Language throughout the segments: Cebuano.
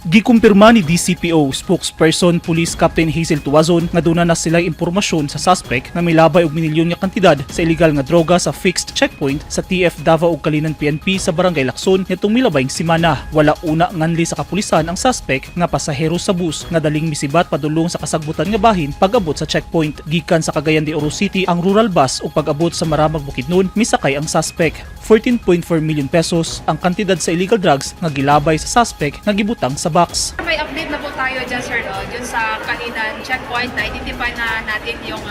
Gikumpirma ni DCPO spokesperson Police Captain Hazel Tuazon nga duna na sila impormasyon sa suspect nga milabay og minilyon nga kantidad sa illegal nga droga sa fixed checkpoint sa TF Davao ug Calinan PNP sa Barangay Lacson nitong milabayng semana. Wala una nganli sa kapulisan ang suspect nga pasahero sa bus nga daling misibat padulong sa kasagbutan nga bahin pag-abot sa checkpoint. Gikan sa Cagayan de Oro City ang rural bus ug pag-abot sa Maramag, Bukidnon, misakay ang suspect. 14.4 million pesos ang kantidad sa illegal drugs nga gilabay sa suspect nga gibutang sa box. May update na po tayo dyan, sir, no? Dyan sa Calinan checkpoint, na-identify na natin yung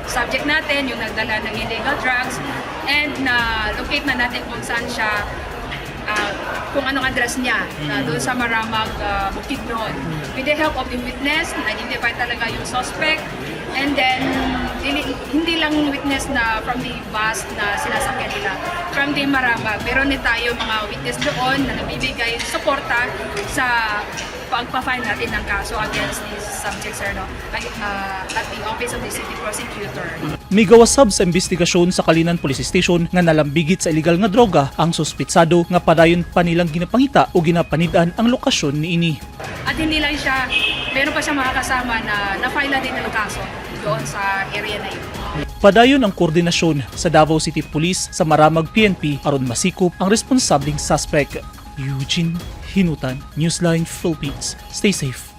subject natin, yung nagdala ng illegal drugs, and na-locate na natin kung saan siya, kung anong address niya, na doon sa Maramag, Bukidnon. With the help of the witness, na-identify talaga yung suspect, and then, hindi lang witness na from the bus na sinasakyan nila, from the Maramag. Meron din tayo mga witness doon na nagbibigay suporta sa pagpa-file natin ng kaso against this subject, sir, no? Ay, at the Office of the City Prosecutor. Migawas sab sa investigasyon sa Calinan Police Station nga nalambigit sa illegal nga droga ang suspitsado nga padayon pa nilang ginapangita o ginapanid-an ang lokasyon niini. At hindi lang siya, meron pa siya mga kasama na na-file na din ng kaso doon sa area na yun. Padayon ang koordinasyon sa Davao City Police sa Maramag PNP aron masikop ang responsableng suspect. Eugene Hinutan, Newsline Philippines. Stay safe.